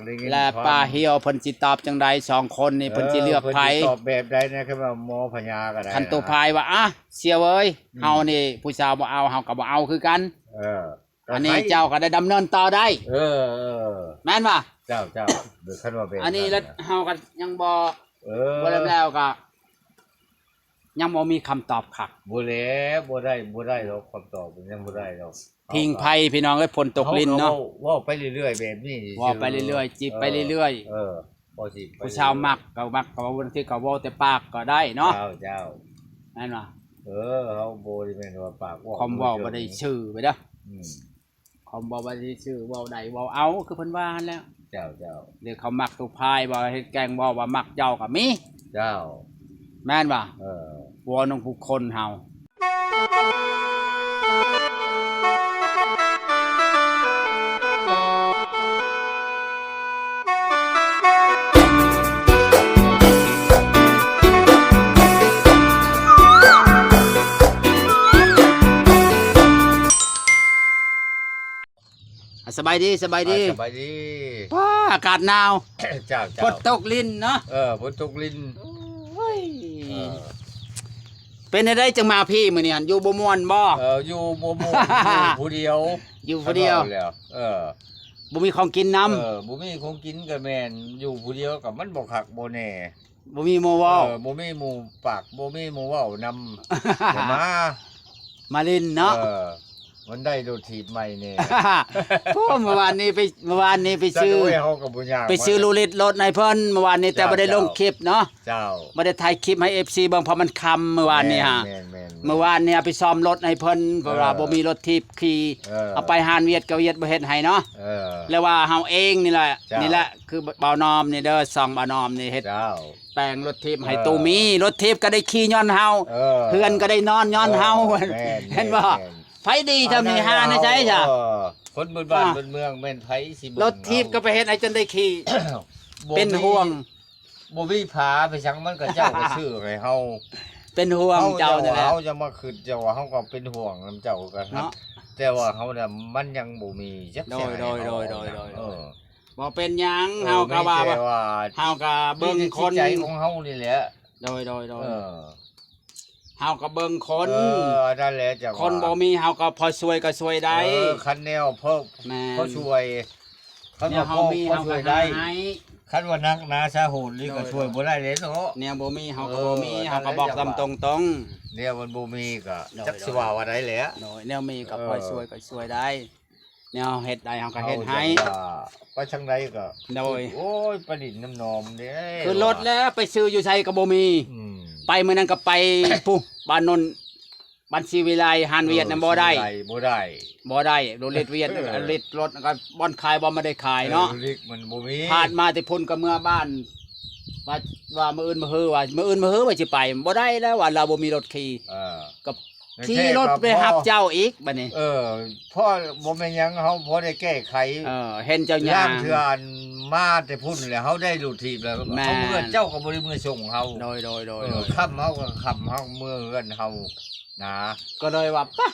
ໄດ້ຍິນ ແລະ ຄວາມ ປ້າຮຽວເພິ່ນຊິຕອບຈັ່ງໃດ ສອງຄົນນີ້ ເອີ ເພິ່ນຊິເລືອກໃຜ ເພິ່ນຊິຕອບແບບໃດນະ ຄັນວ່າໝໍພະຍາກໍໄດ້ ຄັນໂຕ ນະ ພາຍວ່າ ອະ ສ່ຽວເອີຍ ອືມ ເຮົານີ້ຜູ້ສາວບໍ່ເອົາ ເຮົາກໍບໍ່ເອົາຄືກັນ ເອີ ອັນນີ້ເຈົ້າກໍໄດ້ດຳເນີນຕໍ່ໄດ້ ເອີ ເອີ ແມ່ນບໍ່? ເຈົ້າ ເຈົ້າ ຄັນວ່າແບບ ອັນນີ້ລະ ເຮົາກໍຍັງບໍ່ ເອີ ບໍ່ແລ້ວກໍ ຍັງບໍ່ມີຄຳຕອບຄັກ ບໍ່ແລ້ວ ບໍ່ໄດ້ ບໍ່ໄດ້ດອກ ຄຳຕອບມັນຍັງບໍ່ໄດ້ດອກ ພິງໄພ ພີ່ນ້ອງເອີຍ ຝົນຕົກລິນເນາະ ເຮົາກໍເວົ້າ ເວົ້າໄປເລື້ອຍໆແບບນີ້ ເວົ້າໄປເລື້ອຍໆ ຈີບໄປເລື້ອຍໆ ເອີ ພໍຊິໄປ ຜູ້ສາວມັກກໍມັກ ກໍບາງທີກໍເວົ້າແຕ່ປາກກໍໄດ້ເນາະ ເຈົ້າ ເຈົ້າ ແມ່ນບໍ່? ເອີ ເຮົາບໍ່ໄດ້ແມ່ນວ່າປາກເວົ້າ ຄວາມເວົ້າບໍ່ໄດ້ຊື່ໄປເດີ້ ອືມ ຄວາມເວົ້າວ່າຊິຊື່ເວົ້າໄດ້ເວົ້າເອົາ ຄືເພິ່ນວ່າຫັ້ນແຫຼະ ເຈົ້າ ເຈົ້າ ແລ້ວເຂົາມັກໂຕພາຍ ວ່າເຮັດແກງເວົ້າວ່າມັກເຈົ້າກໍມີ ເຈົ້າ ແມ່ນບໍ່? ເອີ ຜົວໜຶ່ງຜູ້ຄົນເຮົາ ອ່າ ສະບາຍດີ ສະບາຍດີ ອ່າ ສະບາຍດີ ປ້າ ອາກາດໜາວ ເຈົ້າ ເຈົ້າ ຝົນຕົກລິນເນາະ ເອີ ຝົນຕົກລິນ ໂອ້ຍ ເອີ ເປັນແນວໃດຈັ່ງມາພີ້ມື້ນີ້ຫັ້ນ ຢູ່ບໍ່ມ່ວນບໍ່? ເອີ ຢູ່ບໍ່ມ່ວນ ຢູ່ຜູ້ດຽວ ຢູ່ຜູ້ດຽວ ເອີ ບໍ່ມີຂອງກິນນຳ ເອີ ບໍ່ມີຂອງກິນກໍແມ່ນ ຢູ່ຜູ້ດຽວກໍມັນບໍ່ຄັກບໍ່ແນ່ ບໍ່ມີໝູ່ເວົ້າ ເອີ ບໍ່ມີໝູ່ປາກ ບໍ່ມີໝູ່ເວົ້ານຳ ກໍມາ ມາຫຼິ້ນເນາະ ເອີ ມັນໄດ້ລົດຖີບໃໝ່ແດ່ ໂອ້ ເມື່ອວານນີ້ໄປ ເມື່ອວານນີ້ໄປຊື້ ໂອ້ຍ ເຮົາກໍບໍ່ຍາກ ໄປຊື້ລູລິດລົດໃຫ້ເພິ່ນ ເມື່ອວານນີ້ ແຕ່ ເຈົ້າ ບໍ່ໄດ້ລົງຄລິບເນາະ ເຈົ້າ ບໍ່ໄດ້ຖ່າຍຄລິບໃຫ້ເອັຟຊີເບິ່ງ ເພາະມັນຄ່ຳ ເມື່ອວານນີ້ຫາ ແມ່ນໆໆ ເມື່ອວານນີ້ເອົາໄປສ້ອມລົດໃຫ້ເພິ່ນ ເພາະວ່າ ເອີ ບໍ່ມີລົດຖີບຂີ່ ເອີ ເອົາໄປຮ້ານຫວຽດກໍຫວຽດບໍ່ເຮັດໃຫ້ເນາະ ເອີ ແລ້ວວ່າເຮົາເອງນີ້ແຫຼະ ເຈົ້າ ນີ້ແຫຼະ ຄືບ່າວນອມນີ້ເດີ ຊ່ອງບ່າວນອມນີ້ເຮັດ ເຈົ້າ ແປງລົດຖີບໃຫ້ ເອີ ຕູ້ມີ ລົດຖີບກໍໄດ້ຂີ່ຍ້ອນເຮົາ ເອີ ເຮືອນກໍໄດ້ນອນຍ້ອນເຮົາ ເອີ ແມ່ນໆ ເຫັນບໍ່? ແມ່ນໆ ໃຜດີເທົ່ານີ້ຫາໃນໃສຊະ ເອີ ຄົນເບິດບ້ານ ອ່າ ເບິດເມືອງແມ່ນໃຜຊິເບິ່ງ ລົດຖີບກໍໄປເຮັດໃຫ້ຈົນໄດ້ຂີ່ ບໍ່ມີ ເປັນຫ່ວງ ບໍ່ມີຜາໄປສັງ ມັນກໍເຈົ້າກໍຊື້ໃຫ້ເຮົາ ເປັນຫ່ວງເຈົ້ານີ້ແຫຼະ ເຮົາຈະມາຄິດເຈົ້າວ່າເຮົາກໍເປັນຫ່ວງນຳເຈົ້າຄືກັນ ເນາະ ແຕ່ວ່າເຮົານະ ມັນຍັງບໍ່ມີຈັກ ໂດຍ ເທື່ອ ໂດຍ ໂດຍ ໂດຍ ເອີ ບໍ່ເປັນຫຍັງ ເອີ ເຮົາກໍວ່າ ມີແຕ່ວ່າ ເຮົາກໍເບິ່ງຄົນ ມີແຕ່ຈິດໃຈຂອງເຮົານີ້ແຫຼະ ໂດຍ ໂດຍ ໂດຍ ເອີ ເຮົາກໍເບິ່ງຄົນ ເອີ ນັ້ນແຫຼະ ຈັ່ງວ່າ ຄົນບໍ່ມີເຮົາກໍພໍຊ່ວຍກໍຊ່ວຍໄດ້ ເອີ ຄັນແນວພໍ ແມ່ນ ພໍຊ່ວຍ ຄັນວ່າພໍ ພໍຊ່ວຍໄດ້ ຄັນວ່າໜັກໜາສາໂຫດນີ້ກໍ ໂດຍ ຊ່ວຍບໍ່ໄດ້ເດ້ເນາະ ແນວບໍ່ມີເຮົາກໍບໍ່ມີ ເອີ ເຮົາກໍບອກຕາມຕົງໆ ແນວມັນບໍ່ມີກໍ ໂດຍ ຈັກ ໂດຍ ຊິວ່າວ່າໃດແຫຼະ ໂດຍ ແນວມີກໍ ເອີ ພໍຊ່ວຍກໍຊ່ວຍໄດ້ ແນວເຮັດໄດ້ເຮົາກໍເຮັດໃຫ້ ເຮົາຈັ່ງວ່າໄປທາງໃດກໍ ໂດຍ ໂອ້ຍ ໄປຫຼິ້ນນຳນ້ອງເດ້ ຄືລົດແລ້ວໄປຊື້ຢູ່ໃສກໍບໍ່ມີ ອືມ ໄປມື້ນັ້ນກໍໄປພຸ້ນ ບ້ານໂນນ ບ້ານສີວິໄລ ຮ້ານຫວຽດນັ້ນ ເອີ ບໍ່ໄດ້ ສີວິໄລ ບໍ່ໄດ້ ບໍ່ໄດ້ ລົດລິດຫວຽດ ເອີ ລິດລົດກໍບ່ອນຂາຍບໍ່ ບໍ່ໄດ້ຂາຍເນາະ ເອີ ລິດມັນບໍ່ມີ ຜ່ານມາແຕ່ພຸ້ນກໍເມືອບ້ານ ວ່າ ວ່າມື້ອື່ນມື້ຮື ວ່າມື້ອື່ນມື້ຮືວ່າຊິໄປ ບໍ່ໄດ້ແລ້ວ ວ່າລາວບໍ່ມີລົດຂີ່ ເອີ ກໍ ຂີ່ລົດໄປຮັບເຈົ້າອີກບາດນີ້ ເອີ ພໍບໍ່ແມ່ນຫຍັງ ເຮົາພໍໄດ້ແກ້ໄຂ ເອີ ເຫັນເຈົ້າຍ່າງ ລາງເທື່ອມາແຕ່ພຸ້ນແລ້ວ ເຮົາໄດ້ລົດຖີບແລ້ວ ແມ່ນ ເຮົາເມືອ ເຈົ້າກໍບໍ່ໄດ້ເມືອສົ່ງເຮົາ ໂດຍ ໂດຍ ໂດຍ ເອີ ໂດຍ ຄ່ຳເຮົາກໍຄ່ຳ ເຮົາເມືອເຮືອນເຮົານະ ກໍເລີຍວ່າ ປະ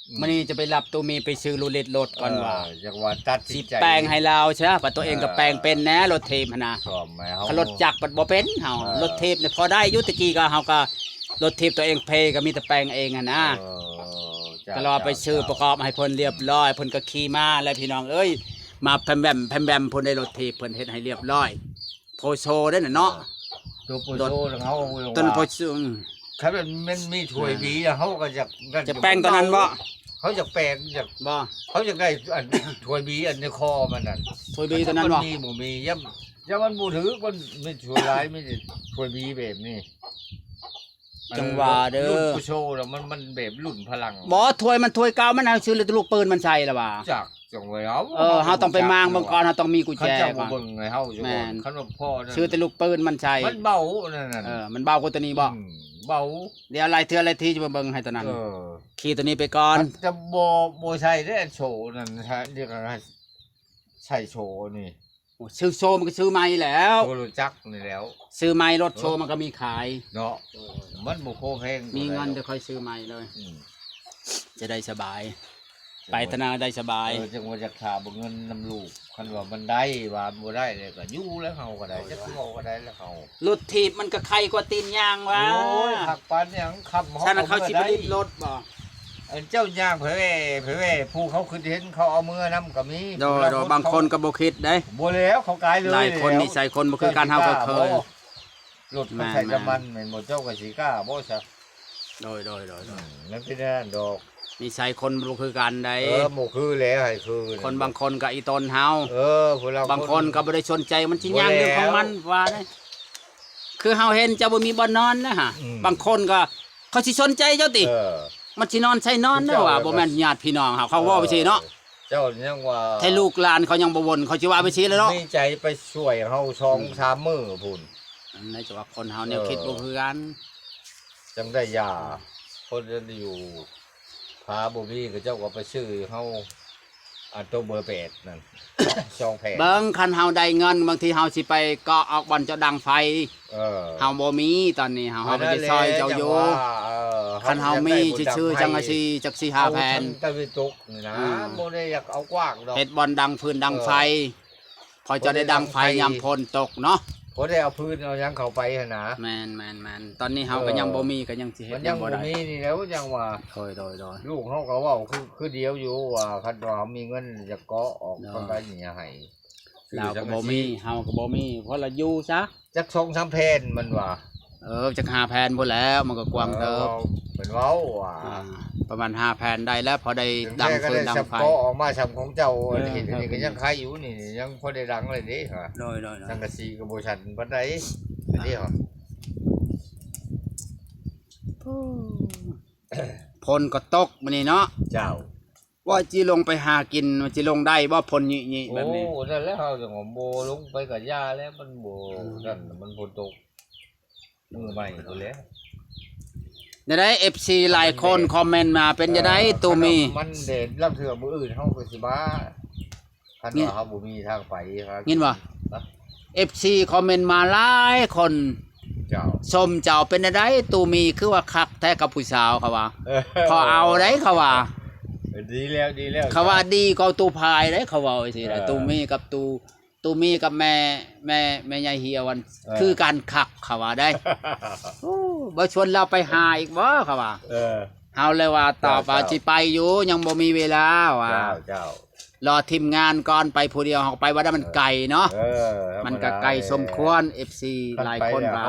ອືມ ມື້ນີ້ຈະໄປຮັບໂຕມີໄປຊື້ລົດເລັດລົດກ່ອນວ່າ ເອີ ຈັ່ງວ່າຕັດສິນໃຈ ຊິແປງໃຫ້ລາວຊະ ວ່າໂຕເອງກໍແປງເປັນແດ່ ເອີ ລົດຖີບຫັ້ນນະ ສ້ອມໃຫ້ເຮົາ ຄັນລົດຈັກບັດບໍ່ເປັນເຮົາ ເອີ ລົດຖີບນີ້ພໍໄດ້ຢູ່ ແຕ່ກີ້ກໍເຮົາກໍລົດຖີບໂຕເອງເພ ກໍມີແຕ່ແປງເອງຫັ້ນນະ ເອີ ເຈົ້າ ກໍລອໄປຊື້ປະກອບໃຫ້ເພິ່ນລຽບລ້ອຍ ເພິ່ນກໍຂີ່ມາແລ້ວ ພີ່ນ້ອງເອີຍ ມາແພມແວມ ແພມແວມ ພຸ້ນໄດ້ລົດຖີບ ເພິ່ນເຮັດໃຫ້ລຽບລ້ອຍ ໂພໂຊເດ້ນະເນາະ ເອີ ໂຕໂພໂຊເຮົາ ຕົນໂພໂຊ ອືມ ຄັນມັນມີຖ້ວຍບີ ເຮົາກໍຢາກ ຈະແປງຕົວນັ້ນບໍ່? ເຮົາຢາກແປງ ຢາກ ບໍ່ ເຮົາຢາກໄດ້ອັນຖ້ວຍບີອັນໃນຄໍມັນນັ້ນ ຖ້ວຍບີຕົວນັ້ນບໍ່? ມັນມີບໍ່ມີ ຢ່າ ຢ່າມັນບໍ່ຖືກ ມັນມີຖ້ວຍຫຼາຍ ມີຖ້ວຍບີແບບນີ້ ຈັ່ງວ່າເດີ ລຸ້ນໂພໂຊນະ ມັນ ມັນແບບລຸ້ນພະລັງ ບໍ່ ຖ້ວຍມັນຖ້ວຍເກົ່າ ມັນເອົາຊື່ແຕ່ລູກປືນມັນໃສ່ລະວ່າ ຈັກ ຈັ່ງວ່າເຮົາ ເອີ ເຮົາຕ້ອງໄປມ້າງເບິ່ງກ່ອນ ເຮົາຕ້ອງມີກຸນແຈກ່ອນ ເບິ່ງໃຫ້ເຮົາຢູ່ ແມ່ນ ຄັນວ່າພໍນັ້ນ ຊື້ແຕ່ລູກປືນມັນໃສ່ ມັນເບົານັ້ນ ເອີ ມັນເບົາກວ່າຕົວນີ້ບໍ່? ອືມ ເບົາ ດຽວຫຼາຍເທື່ອຫຼາຍທີຈະມາເບິ່ງໃຫ້ຕົວນັ້ນ ເອີ ຂີ່ຕົວນີ້ໄປກ່ອນ ຈະບໍ່ ບໍ່ໃສ່ເດ້ໂຊນັ້ນ ດຽວກໍໃສ່ໂຊນີ້ ໂອ້ ຊື້ໂຊມັນກໍຊື້ໃໝ່ແລ້ວ ໂຊລົດຈັກນີ້ແລ້ວ ຊື້ໃໝ່ລົດໂຊມັນກໍມີຂາຍເນາະ ມັນບໍ່ພໍແພງ ມີເງິນຈະຄ່ອຍຊື້ໃໝ່ເລີຍ ອືມ ຈະໄດ້ສະບາຍ ໄປທະນາໄດ້ສະບາຍ. ເອີ ຈັ່ງວ່າຢາກຖາມເບິ່ງເງິນນຳລູກ ຄັນວ່າມັນໄດ້ ວ່າບໍ່ໄດ້ແລ້ວກໍຢູ່ແລ້ວ ເຮົາກໍໄດ້ ຈັກຊິເວົ້າກໍໄດ້ແລ້ວເຮົາ. ລົດຖີບມັນກໍໄຄກວ່າຕີນຍ່າງວ່າ. ໂອ້ຍ ຄັກປານຫຍັງ ຄຳເຮົາ ຊັ້ນເຂົາຊິຜະລິດລົດບໍ່? ອັນເຈົ້າຍ່າງແພແວ່ ແພແວ່ ຜູ້ເຂົາຄິດເຫັນເຂົາເອົາເມືອນຳກໍມີ. ໂດຍ ຜູ້ລາງຄົນ ບາງຄົນກໍບໍ່ຄິດເດ້. ບໍ່ແລ້ວ ເຂົາກາຍເລີຍ. ຫຼາຍຄົນນິໄສຄົນບໍ່ຄືກັນ ເຮົາກໍເຄີຍ. ລົດເຂົາໃຊ້ນ້ຳມັນແມ່ນບໍ່? ເຈົ້າກໍຊິກ້າບໍ່ຊະ? ໂດຍ ໂດຍ ໂດຍ ໂດຍ. ອືມ ມັນເປັນແນວນັ້ນດອກ. ນິໄສຄົນບໍ່ຄືກັນໃດ. ເອີ ບໍ່ຄືແລ້ວ ໃຫ້ຄື ຄົນບາງຄົນກໍອີ່ຕົນເຮົາ. ເອີ ຜູ້ລາງຄົນ ບາງຄົນກໍບໍ່ໄດ້ສົນໃຈ ມັນຊິຍ່າງເລື່ອງຂອງມັນ ວ່າໄດ໋. ຄືເຮົາເຫັນເຈົ້າບໍ່ມີບ່ອນນອນນະຫະ. ອືມ ບາງຄົນກໍ ເຂົາຊິສົນໃຈເຈົ້າຕິ? ເອີ ມັນຊິນອນໃສນອນນະ ວ່າບໍ່ແມ່ນຍາດພີ່ນ້ອງເຮົາ ເຂົາເວົ້າໄປຊີ້ເນາະ. ເຈົ້າຍັງວ່າ ແທ້ລູກຫຼານເຂົາຍັງບໍ່ວົນ ເຂົາຊິວ່າໄປຊີ້ແຫຼະເນາະ. ມີໃຈໄປຊ່ວຍເຮົາສອງ ອືມ ສາມມື້ພຸ້ນ. ອັນນັ້ນຈະວ່າຄົນເຮົາແນວຄິດ ເອີ ບໍ່ຄືກັນ ຈັ່ງໄດ້ຢາ. ຄົນຢູ່ຜາບໍ່ມີ ເຂົາເຈົ້າກໍໄປຊື້ເຮົາ ອັນໂຕເບີແປດນັ້ນ ສອງແຜ່ນ. ເບິ່ງ ຄັນເຮົາໄດ້ເງິນ ບາງທີເຮົາຊິໄປເກາະອອກບ່ອນເຈົ້າດັງໄຟ. ເອີ ເຮົາບໍ່ມີຕອນນີ້ ເຮົາ ເຮົາກໍຊິຊ່ອຍເຈົ້າຢູ່. ເອີ ຄັນເຮົາມີຊິຊື້ສັງກະສີຈັກສີ່ຫ້າແຜ່ນ ຕາເວັນຕົກນີ້ນະ. ອືມ ບໍ່ໄດ້ຢາກເອົາກວ້າງດອກ ເຮັດບ່ອນດັງຟືນດັງໄຟ. ເອີ ພໍຈະໄດ້ດັງໄຟຍາມຝົນຕົກເນາະ ພໍໄດ້ເອົາຟືນເອົາຫຍັງເຂົ້າໄປຫັ້ນນະ. ແມ່ນໆໆ ຕອນນີ້ເຮົາກໍຍັງ ເອີ ບໍ່ມີ ກໍຍັງຊິເຮັດ ມັນຍັງບໍ່ໄດ້ ບໍ່ມີນີ້ແຫຼະ ຍັງວ່າ. ໂດຍໆໆ ລູກເຮົາກໍເວົ້າຄື ຄືດຽວຢູ່ວ່າ ຄັນວ່າເຮົາມີເງິນຈະເກາະອອກ ເອີ ທາງໃດນີ້ໃຫ້. ລາວກໍບໍ່ມີ ເຮົາກໍບໍ່ມີ ພໍລະຢູ່ຊະ ຈັກສອງສາມແຜ່ນມັນວ່າ. ເອີ ຈັກຫ້າແຜ່ນພຸ້ນແຫຼະ ມັນກໍກວ້າງເຕີບ. ເອີ ເພິ່ນເວົ້າວ່າ ອ່າ ປະມານຫ້າແຜ່ນໄດ້ແລ້ວ ພໍໄດ້ດັງຟືນດັງໄຟ. ເກາະອອກມາຊ່ຳຂອງເຈົ້າ ເອີ ອັນນີ້ກໍຍັງໄຄຢູ່ນີ້ ຍັງພໍໄດ້ດັງເລີຍເດ້. ໂດຍໆໆ ສັງກະສີກໍບໍ່ຊັ້ນປານໃດ. ອັນນີ້ ອ່າ ເຮົາ ຝົນກໍຕົກມື້ນີ້ເນາະ. ເຈົ້າ ວ່າຊິລົງໄປຫາກິນ ວ່າຊິລົງໄດ້ບໍ່ ຝົນຍິໆແບບນີ້? ໂອ້ ນັ້ນແຫຼະ ເຮົາຈັ່ງວ່າບໍ່ລົງໄປກະຢ່າແລ້ວ ມັນບໍ່ ອືມ ນັ້ນ ມັນຝົນຕົກມື້ໃໝ່ພຸ້ນແຫຼະ. ແນວໃດ ເອັຟຊີ ຫຼາຍຄົນຄອມເມັນມາ ເປັນຈັ່ງໃດ ເອີ ຕູມີ? ຄັນວ່າມັນແດດ ລາງເທື່ອມື້ອື່ນເຮົາກໍຊິມາ ຄັນວ່າເຮົາບໍ່ມີທາງໄປ ຍິນບໍ່? ເອັຟຊີຄອມເມັນມາຫຼາຍຄົນ ເຈົ້າ ຊົມເຈົ້າ ເປັນແນວໃດ ຕູມີ ຄືວ່າຄັກແທ້ກັບຜູ້ສາວ ເຂົາວ່າ. ເອີ ພໍເອົາໄດ໋ ເຂົາວ່າ. ເອີ ດີແລ້ວ ດີແລ້ວ ເຂົາວ່າດີກວ່າຕູພາຍໄດ໋ ເຂົາເວົ້າຈັ່ງຊີ້ນະ. ເອີ ຕູມີກັບຕູ ຕູມີກັບແມ່ ແມ່ ແມ່ໃຫຍ່ຮຽວ ເອີ ຄືກັນຄັກ ເຂົາວ່າໄດ໋. ໂອ້ ບໍ່ຊວນລາວໄປຫາອີກບໍ່ ເຂົາວ່າ. ເອີ ເຮົາເລີຍວ່າຕອບວ່າ ເຈົ້າ ເຈົ້າ ຊິໄປຢູ່ ຍັງບໍ່ມີເວລາວ່າ. ເຈົ້າ ເຈົ້າ ລໍທີມງານກ່ອນ ໄປຜູ້ດຽວເຮົາໄປບໍ່ໄດ້ ມັນໄກເນາະ. ເອີ ມັນກໍໄກສົມຄວນ. ເອັຟຊີ ຫຼາຍຄົນກໍ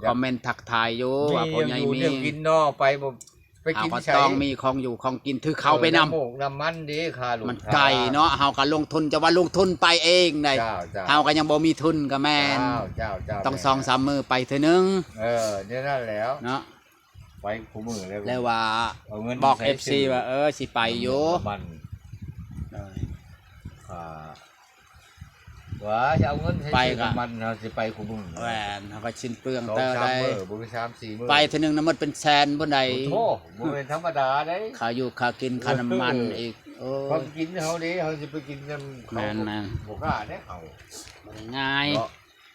ຄອມເມັນທັກທາຍຢູ່ວ່າ ພໍ່ໃຫຍ່ມີແນວກິນເນາະ ໄປບໍ່ ໄປກິນໃສ ເຮົາກໍຕ້ອງມີຂອງຢູ່ຂອງກິນຖືເຂົ້າໄປນຳ. ເອີ ນ້ຳໝົກນ້ຳມັນເດ້ ຄ່າລົງ ມັນໄກເນາະ ເຮົາກໍລົງທຶນ ຈະວ່າລົງທຶນໄປເອງໄດ໋. ເຈົ້າ ເຈົ້າ ເຮົາກໍຍັງບໍ່ມີທຶນກໍແມ່ນ. ເຈົ້າ ເຈົ້າ ເຈົ້າ ຕ້ອງສອງສາມມື້ໄປເທື່ອໜຶ່ງ. ເອີ ແນວນັ້ນແຫຼ້ວເນາະ. ໄປຄູ່ມື້ແລ້ວ ແລ້ວວ່າບອກເອັຟຊີວ່າ ເອີ ຊິໄປຢູ່ ນ້ຳມັນ ເອີ ຄ່າ ວ່າຊິເອົາເງິນໃຫ້ຊື້ນ້ຳມັນ ເຮົາຊິໄປຄູ່ມື້. ແມ່ນ ເຮົາກໍສິ້ນເປືອງເຕີບໄດ໋ ມື້ ສາມສີ່ມື້ ໄປເທື່ອໜຶ່ງນະ ໝົດເປັນແສນພຸ້ນໃດ໋. ໂອ້ ບໍ່ແມ່ນທຳມະດາໃດ໋ ຄ່າຢູ່ຄ່າກິນ ເອີ ຄ່ານ້ຳມັນອີກ. ເອີ ຂອງກິນເຮົາເດ້ ເຮົາຊິໄປກິນນຳເຂົາ. ແມ່ນໆ ບໍ່ກ້າເດ້ເຮົາ ບໍ່ໄດ້ງ່າຍເນາະ.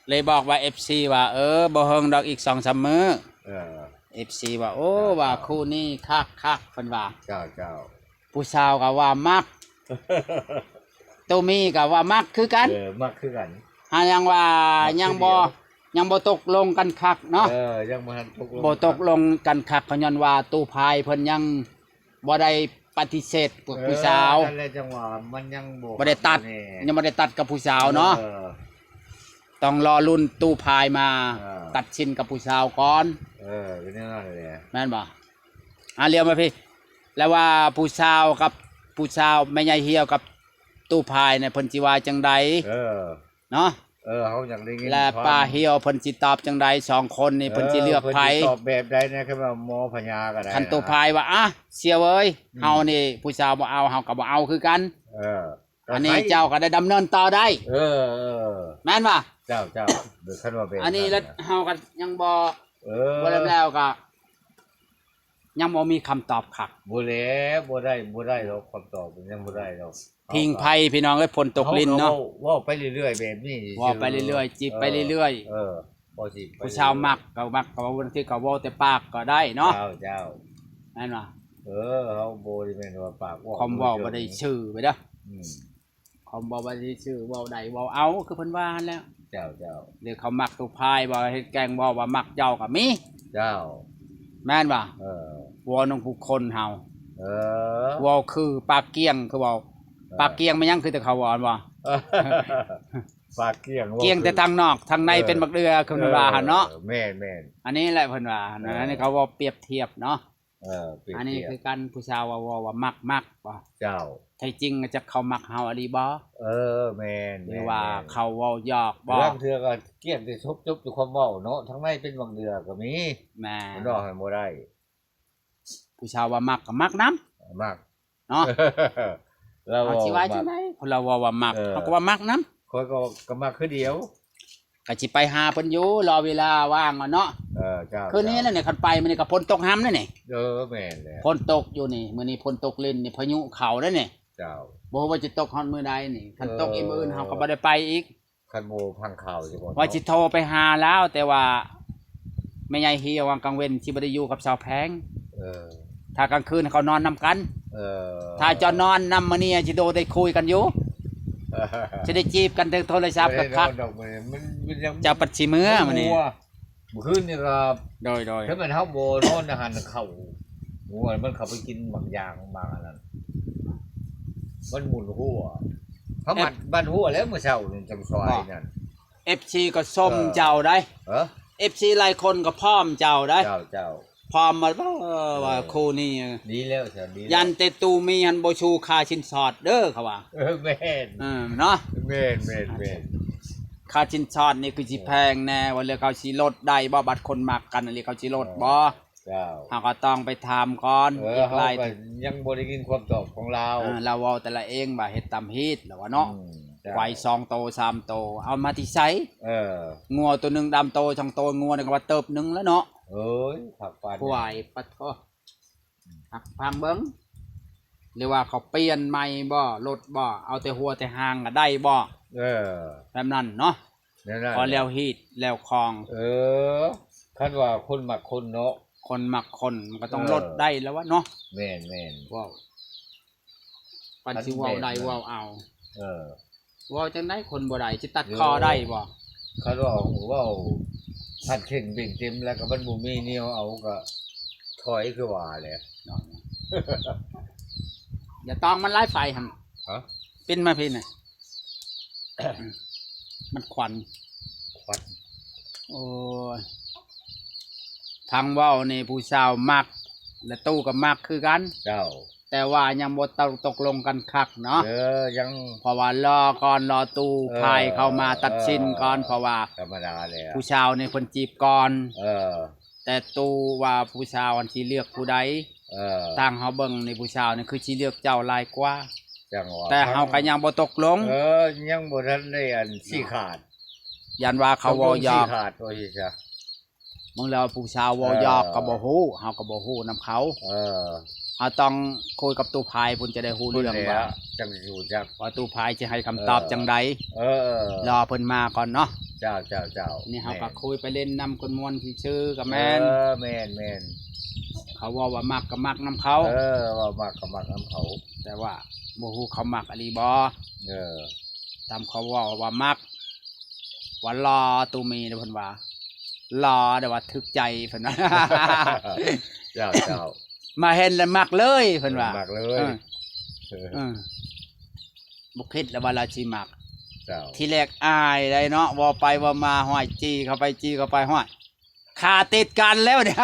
ເລີຍບອກວ່າເອັຟຊີວ່າ ເອີ ບໍ່ເຫິງດອກ ອີກສອງສາມມື້. ເອີ ເອັຟຊີວ່າ ໂອ້ ເຈົ້າ ວ່າຄູ່ນີ້ຄັກໆ ເພິ່ນວ່າ. ເຈົ້າ ເຈົ້າ ຜູ້ສາວກໍວ່າມັກ ໂຕມີກໍວ່າມັກຄືກັນ. ເອີ ມັກຄືກັນ ຫາຍັງວ່າຍັງບໍ່ ຍັງບໍ່ຕົກລົງກັນຄັກເນາະ. ເອີ ຍັງບໍ່ທັນຕົກລົງ ບໍ່ຕົກລົງກັນຄັກ ກໍຍ້ອນວ່າຕູ້ພາຍເພິ່ນຍັງບໍ່ໄດ້ປະຕິເສດພວກຜູ້ສາວ. ເອີ ນັ້ນແຫຼະ ຈັ່ງວ່າມັນຍັງບໍ່ ບໍ່ໄດ້ຕັດ ຍັງບໍ່ໄດ້ຕັດກັບຜູ້ສາວເນາະ. ເອີ ຕ້ອງລໍລຸ້ນຕູ້ພາຍມາ ເອີ ຕັດສິນກັບຜູ້ສາວກ່ອນ. ເອີ ເປັນແນວນັ້ນແຫຼະ ແມ່ນບໍ່? ອ່າ ລຽວມາພີ້ ແລ້ວວ່າຜູ້ສາວກັບ ຜູ້ສາວແມ່ໃຫຍ່ຮຽວກັບຕູ້ພາຍນີ້ ເພິ່ນຊິວ່າຈັ່ງໃດ? ເອີ ເນາະ ເອີ ເຮົາຢາກໄດ້ຍິນ ແລະ ປ້າຮຽວເພິ່ນຊິຕອບຈັ່ງໃດ? ສອງຄົນນີ້ເພິ່ນຊິເລືອກໃຜ? ເອີ ເພິ່ນຊິຕອບແບບໃດແດ່? ຄັນວ່າໝໍພະຍາກໍໄດ້ ຄັນຕູ້ພາຍວ່າ ອ່ະ ສ່ຽວເອີຍ ອືມ ເຮົານີ້ຜູ້ສາວບໍ່ເອົາ ເຮົາກໍບໍ່ເອົາຄືກັນ. ເອີ ອັນນີ້ເຈົ້າກໍໄດ້ດຳເນີນຕໍ່ໄດ້. ເອີ ເອີ ແມ່ນບໍ່? ເຈົ້າ ເຈົ້າ ຄັນວ່າແບບ ອັນນີ້ລະເຮົາກໍຍັງບໍ່ ເອີ ບໍ່ແລ້ວກໍຍັງບໍ່ມີຄຳຕອບຄັກ. ບໍ່ແລ້ວ ບໍ່ໄດ້ ບໍ່ໄດ້ດອກ ຄຳຕອບຍັງບໍ່ໄດ້ດອກ. ພິງໄພພີ່ນ້ອງເອີຍ ຝົນຕົກລິນເນາະ. ເຮົາກໍເວົ້າ ເວົ້າໄປເລື້ອຍໆແບບນີ້ ເວົ້າໄປເລື້ອຍໆ ຈີບໄປເລື້ອຍໆ. ເອີ ພໍຊິ ຜູ້ສາວມັກກໍມັກ ກໍບາງທີກໍເວົ້າແຕ່ປາກກໍໄດ້ເນາະ. ເຈົ້າ ເຈົ້າ ແມ່ນບໍ່? ເອີ ເຮົາບໍ່ໄດ້ແມ່ນວ່າປາກເວົ້າ ຄວາມເວົ້າບໍ່ໄດ້ຊື່ໄປເດີ້ ອືມ ຄວາມເວົ້າບໍ່ໄດ້ຊື່ ເວົ້າໄດ້ເວົ້າເອົາ ຄືເພິ່ນວ່າຫັ້ນແຫຼະ ເຈົ້າ ເຈົ້າ ຫຼືເຂົາມັກຕູ້ພາຍ ວ່າເຮັດແກງເວົ້າວ່າມັກເຈົ້າກໍມີ ເຈົ້າ ແມ່ນບໍ່? ເອີ ເວົ້ານຳຜູ້ຄົນເຮົາ ເອີ ເວົ້າຄືປາກກຽງ ຄືເວົ້າ ເອີ ປາກກຽງແມ່ນຫຍັງ? ຄືແຕ່ເຂົາເວົ້າ ປາກກຽງ ກຽງແຕ່ທາງນອກ ທາງໃນ ເອີ ເປັນບັກເດືອ ຄືເພິ່ນວ່າຫັ້ນເນາະ ເອີ ແມ່ນໆ ອັນນີ້ແຫຼະເພິ່ນວ່າ ເອີ ອັນນີ້ເຂົາເວົ້າປຽບທຽບເນາະ ເອີ ປຽບທຽບ ອັນນີ້ຄືກັນ ຜູ້ສາວວ່າ ເວົ້າວ່າມັກ ມັກບໍ່ ເຈົ້າ ແທ້ຈິງຈັກເຂົາມັກເຮົາອີ່ຫຼີບໍ່? ເອີ ແມ່ນໆ ຫຼືວ່າເຂົາເວົ້າຢອກບໍ່? ລາງເທື່ອກໍກຽງແຕ່ຈົບຢູ່ຄວາມເວົ້າເນາະ ທາງໃນເປັນບາງເທື່ອກໍມີ ແມ່ນ ເວົ້າໃຫ້ບໍ່ໄດ້ ຜູ້ສາວວ່າມັກກໍມັກນຳ ມັກເນາະ ລາວເວົ້າວ່າມັກ ເຮົາຊິວ່າຈັ່ງໃດ ເພາະລາວເວົ້າວ່າມັກ ເອີ ເຮົາກໍວ່າມັກນຳ ຂ້ອຍກໍ ກໍມັກຄືດຽວ ກໍຊິໄປຫາເພິ່ນຢູ່ ລໍເວລາວ່າງກ່ອນເນາະ ເອີ ເຈົ້າ ຄືນີ້ແຫຼະນີ້ ຄັນໄປມື້ນີ້ກໍຝົນຕົກຮຳແລ້ວນີ້ ເອີ ແມ່ນແຫຼະ ຝົນຕົກຢູ່ນີ້ ມື້ນີ້ຝົນຕົກລິນນີ້ ພາຍຸເຂົ້າແລ້ວນີ້ ເຈົ້າ ບໍ່ຮູ້ວ່າຊິຕົກຮອດມື້ໃດນີ້ ຄັນຕົກອີກ ເອີ ມື້ອື່ນເຮົາກໍບໍ່ໄດ້ໄປອີກ ຄັນບໍ່ຟັງຂ່າວຊິບໍ່ ວ່າຊິໂທໄປຫາລາວ ແຕ່ວ່າແມ່ໃຫຍ່ເຮຍວ່າກາງເວັນຊິບໍ່ໄດ້ຢູ່ກັບສາວແພງ ເອີ ຖ້າກາງຄືນເຂົານອນນຳກັນ ເອີ ຖ້າເຈົ້ານອນນຳມື້ນີ້ຊິໂດໄດ້ຄຸຍກັນຢູ່ ຊິໄດ້ຈີບກັນທາງໂທລະສັບ ບໍ່ໄດ້ນອນດອກມື້ນີ້ ມັນ ມັນຍັງ ເຈົ້າປັດຊິເມືອມື້ນີ້ ມື້ຄືນນີ້ກໍ ໂດຍໆ ຖ້າແມ່ນເຮົາບໍ່ນອນນະຫັ້ນ ເຂົ້າ ງົວມັນເຂົ້າໄປກິນໝາກຢາງໝາກອັນນັ້ນ ມັນໝຸນຫົວ ເຮົາມັດ ເອັຟ ມັດຫົວແລ້ວມື້ເຊົ້ານີ້ ຈັ່ງຊອຍນັ້ນ ເອັຟຊີກໍຊົມເຈົ້າໄດ໋ ເອີ ເອັຟຊີຫຼາຍຄົນກໍພ້ອມເຈົ້າໄດ໋ ເຈົ້າ ເຈົ້າ ພ້ອມໝົດ ເອີ ວ່າຄູ່ນີ້ ເອີ ດີແລ້ວ ດີແລ້ວ ຢ້ານແຕ່ຕູ້ມີຫັ້ນບໍ່ຊູຄ່າສິນສອດເດີ ເຂົາວ່າ ເອີ ແມ່ນ ເອີ ເນາະ ແມ່ນໆໆ ຄ່າສິນສອດນີ້ຄືຊິແພງແດ່ ວ່າແລ້ວເຂົາຊິລົດໄດ້ບໍ່ ບັດຄົນມັກກັນອີ່ຫຼີ ເຂົາຊິລົດບໍ່ ເຈົ້າ ເຮົາກໍຕ້ອງໄປຖາມກ່ອນ ເອີ ອີກຫຼາຍ ເຮົາກໍຍັງບໍ່ໄດ້ຍິນຄວາມຕອບຂອງລາວ ເອີ ລາວເວົ້າແຕ່ລະເອງວ່າເຮັດຕຳຮີດ ລາວວ່າເນາະ ອືມ ເຈົ້າ ຄວາຍສອງໂຕສາມໂຕ ເອົາມາແຕ່ໃສ ເອີ ງົວໂຕໜຶ່ງດຳໂຕສອງໂຕ ງົວນີ້ກໍວ່າເຕີບໜຶ່ງແລ້ວເນາະ ເອີຍ ຄັກປານ ຄວາຍ ປະໂທ ອືມ ຮັກຟັງເບິ່ງ ຫຼືວ່າເຂົາປ່ຽນໃໝ່ບໍ່ ລົດບໍ່ ເອົາແຕ່ຫົວແຕ່ຫາງກໍໄດ້ບໍ່ ເອີ ແບບນັ້ນເນາະ ແນວນັ້ນ ພໍແລ້ວຮີດແລ້ວຄອງ ເອີ ຄັນວ່າຄົນມັກຄົນເນາະ ຄົນມັກຄົນມັນກໍຕ້ອງ ເອີ ລົດໄດ້ແລ້ວວະເນາະ ແມ່ນໆ ເວົ້າ ປານຊິເວົ້າໄດ້ເວົ້າເອົາ ເອີ ເວົ້າຈັ່ງໃດຄົນບໍ່ໄດ້ ຊິຕັດຄໍໄດ້ບໍ່ ຄັນວ່າເວົ້າພັດເຄັ່ງເບັງເຕັມແລ້ວກໍມັນບໍ່ມີແນວເອົາກໍຖອຍຄືວ່າແຫຼະ ຢ່າຕ້ອງມັນຫຼາຍໄຟຫັ້ນ ຮະ ປິ່ນມາພີ້ນະ ມັນຄວັນ ຄວັນ ໂອ້ຍ ຟັງເວົ້ານີ້ຜູ້ສາວມັກ ແລະຕູ້ກໍມັກຄືກັນ ເຈົ້າ ແຕ່ວ່າຍັງບໍ່ຕົກລົງກັນຄັກເນາະ ເອີ ຍັງ ເພາະວ່າລໍກ່ອນ ລໍຕູ້ ເອີ ພາຍເຂົ້າມາຕັດສິນກ່ອນ ເອີ ເພາະວ່າ ທຳມະດາແລ້ວ ຜູ້ສາວນີ້ເພິ່ນຈີບກ່ອນ ເອີ ແຕ່ຕູ້ວ່າຜູ້ສາວຫັ້ນຊິເລືອກຜູ້ໃດ ເອີ ທາງເຮົາເບິ່ງນີ້ຜູ້ສາວນີ້ຄືຊິເລືອກເຈົ້າຫຼາຍກວ່າ ຈັ່ງວ່າ ແຕ່ເຮົາກໍຍັງບໍ່ຕົກລົງ ເອີ ຍັງບໍ່ທັນໄດ້ອັນຊີ້ຂາດ ຢ້ານວ່າເຂົາເວົ້າຢອກ ຕ້ອງລົງຊີ້ຂາດວ່າຊີ້ຊະ ເບິ່ງແລ້ວຜູ້ສາວເວົ້າຢອກ ເອີ ກໍບໍ່ຮູ້ ເຮົາກໍບໍ່ຮູ້ນຳເຂົາ ເອີ ເຮົາຕ້ອງຄຸຍກັບຕູ້ພາຍພຸ້ນ ຈະໄດ້ຮູ້ເລື່ອງວ່າ ຈັ່ງຊິຮູ້ຈັກ ວ່າຕູ້ພາຍຊິໃຫ້ຄຳຕອບ ເອີ ຈັ່ງໃດ ເອີ ລໍເພິ່ນມາກ່ອນເນາະ ເຈົ້າໆໆ ນີ້ເຮົາກໍຄຸຍໄປຫຼິ້ນນຳຄົນມ່ວນຊື່ໆກໍແມ່ນ ເອີ ແມ່ນໆ ເຂົາເວົ້າວ່າມັກກໍມັກນຳເຂົາ ເອີ ເວົ້າມັກກໍມັກນຳເຂົາ ແຕ່ວ່າບໍ່ຮູ້ເຂົາມັກອີ່ຫຼີບໍ່ ເອີ ຕາມເຂົາເວົ້າວ່າມັກ ວ່າຫຼໍ່ຕູມີເດ້ ເພິ່ນວ່າຫຼໍ່ ແຕ່ວ່າຖືກໃຈເພິ່ນວ່າ ເຈົ້າໆ ມາເຫັນແລ້ວມັກເລີຍເພິ່ນວ່າ ມັກເລີຍ ເອີ ເອີ ບໍ່ຄິດແລ້ວວ່າລາວຊິມັກ ເຈົ້າ ທີແລກອາຍໄດ໋ເນາະ ເວົ້າໄປເວົ້າມາ ຫ້ອຍ ຈີ່ເຂົ້າໄປ ຈີ່ເຂົ້າໄປ ຫ້ອຍ ຂາຕິດກັນແລ້ວນີ້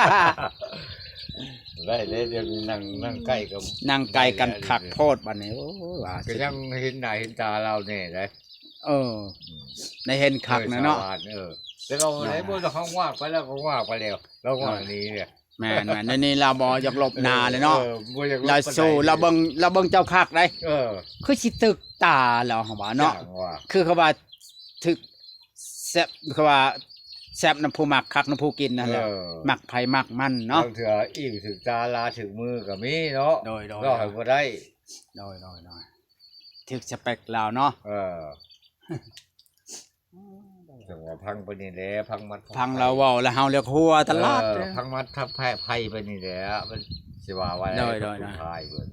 ໄດ້ເດ້ ດຽວນີ້ນັ່ງ ນັ່ງໃກ້ກັນ ນັ່ງໃກ້ກັນຄັກໂພດບັດນີ້ ໂອ້ຍ ວ່າ ກໍຍັງເຫັນໜ້າເຫັນຕາລາວແດ່ໄດ໋ ເອີ ອືມ ໄດ້ເຫັນຄັກແນ່ເນາະ ເອີ ແຕ່ເຮົາບໍ່ໄດ້ ເຮົາວາກໄປແລ້ວກໍວາກໄປແລ້ວ ເຮົາວາກໜີແລ້ວ ແມ່ນໆ ດຽວນີ້ລາວບໍ່ຢາກລົບໜ້າເລີຍເນາະ ເອີ ບໍ່ຢາກລົບ ລາວສູ້ ປານໃດ ລາວເບິ່ງ ລາວເບິ່ງເຈົ້າຄັກໄດ໋ ເອີ ຄືຊິຖືກຕາລາວ ເຮົາວ່າເນາະ ຈັ່ງວ່າ ຄືເຂົາວ່າ ຖືກແຊບ ເຂົາວ່າແຊບນຳຜູ້ມັກ ຄັກນຳຜູ້ກິນນັ້ນແຫຼະ ເອີ ມັກໃຜມັກມັນເນາະ ບາງເທື່ອອີ່ງຖືກຕາລາຖືກມືກໍມີເນາະ ໂດຍໆ ເວົ້າໃຫ້ບໍ່ໄດ້ ໂດຍໆ ຖືກສະເປັກລາວເນາະ ເອີ ຈັ່ງວ່າຟັງໄປນີ້ແຫຼະ ຟັງມັດ ຟັງລາວເວົ້າແລ້ວເຮົາເລືອກຫົວຕະຫຼອດ ເອີ ເດ້ ຟັງມັດທັບແພະໄພໄປນີ້ແຫຼະ ມັນ ຊິວ່າໄວ້ ໂດຍໆໆ ປະຕູທ້າຍເພິ່ນ